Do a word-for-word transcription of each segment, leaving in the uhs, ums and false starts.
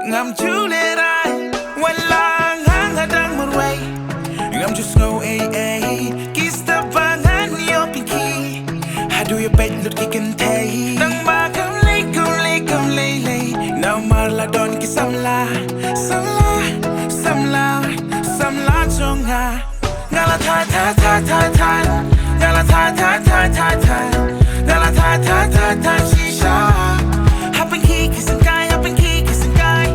Ngam ju lehrain, wat la nga nga dang marwei. Ngam ju sngew ei ei, ki step ba ngan ïoh pynkhih. Haduh ïa peit lut ki kynthei. Tang ba kam lei, kam lei, kam lei lei. Namar la don ki samla, samla, samla, samla jong nga. Nga la thait, thait, thait, thait, thait. Nga la thait, thait, thait, thait, thait. Nga la thait, thait, thait, thait, shisha. Hapdeng ki, ki syngkai, hapdeng ki, ki syngkai.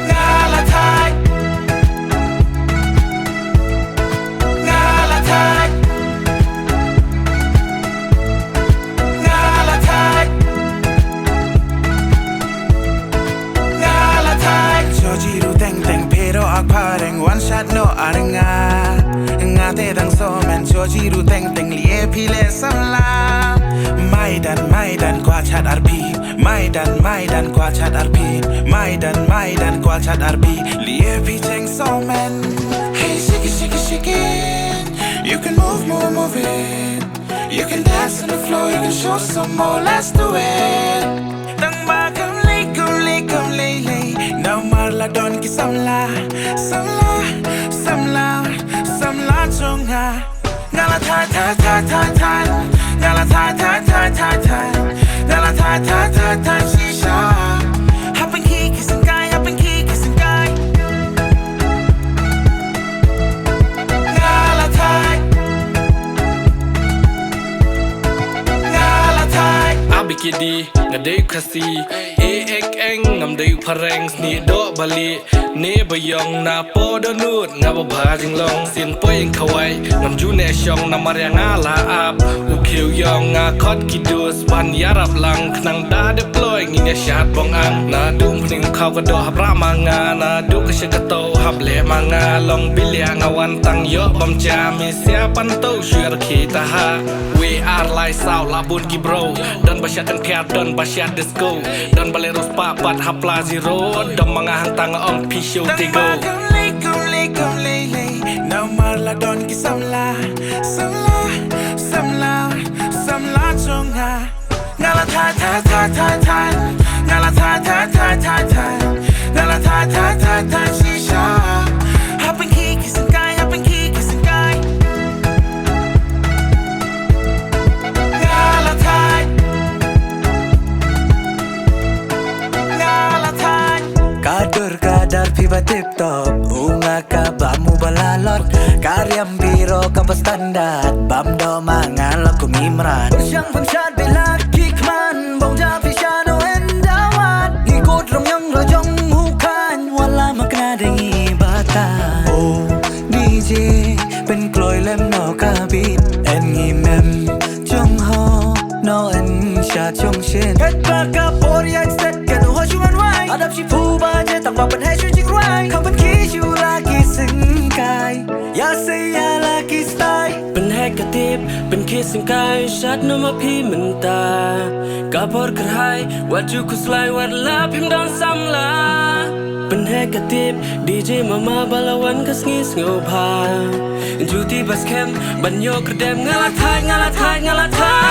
Nga la thait. Nga la thait. Nga la thait. Nga la thait. Joji ru teng teng pero ak phareng wan shat no ar nga. Nga te dang so men joji ru teng teng lie phi le samla. Maidan maidan kwa chat ar phi. Maidan maidan kwa chat ar phi. Maidan maidan kwa chat ar phi. Lie phi cheng so men. Hey shake it, shake it, shake it. You can move, move, move it. You can dance on the floor, you can show some more, let's do it. Tang ba kam lei, kam lei, kam lei lei. Namar la don ki samla, samla, samla, samla jong nga. Nga la thait, thait, thait, thait, thait. Nga la thait, thait, thait, thait, thait. Nga la thait, thait, thait, thait, shisha. Hapdeng ki, ki syngkai, hapdeng ki, ki syngkai. Nga la thait. Nga la thait. Abikidi, nga dei u Khasi. E ek eng, ngam dei u phareng, sni do bali. Ne ba ïong na po do nud, nga ba bha jinglong. Sin poi eng khawai, ngam ju ne shong, namar ïa nga la ap. U khiew ïong, nga khot ki dus, ban ïarap lang, khnang da deploy, ngin ïa shat bong ang. Naduh pning khaw ka doh hap rah ma nga, naduh ka sha ka to hap leh ma nga. Long bilia nga wan tang ïoh bam jam, isia pan to shu ïa rakhe ta ha. We are lai saw la bun ki bro, don ba shat tang phiar, don ba shat disco. Don ba leh rus pa pat hap la zero. Dom ma nga hangtang ong phi show te go. Kam lei, kam lei, kam lei lei. Namar la don ki samla, samla, samla, samla jong nga. Nga la thait, thait, thait, thait, thait. Nga la thait, thait, thait, thait, thait. Nga la thait, thait, thait, thait, shisha. Hapdeng ki, ki syngkai, hapdeng ki, ki syngkai. Nga la thait. Nga la thait. Ka dur ka dar phi ba tip top. U nga ka ba mu ba la lot. Ka riam biro ka ba standard. Bam do ma nga la kum Imran. Shang pynshad bilat ki kman. Bong ja phi sha no en dawat. Ngi kut rong yong ro jong u khan. Wala ma kna ding i bata. Oh, D J, pynkloi lem no ka beat. En ngi mem. Jong ho, no en sha jong shin. Het ba ka por yak set ka no ho shu ngan wai. Adap shi phu ba je tang ba pynhe shu jing ruai. Ka pynki shu la ki syngkai. Ya se ya la ki stai. Pynhe ka tip, pynki syngkai, shat no ma phi mynta. Ka por kyrhai, wat ju khuslai, wat la phim don samla. Pynhe ka tip, D J mama ba la wan ka sngi sngewbha. Juti ba skhem, ban ïoh kyrdem, nga la thait, nga la thait, nga la thait.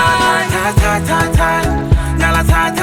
Thait, thait, thait, thait. Nga la thait,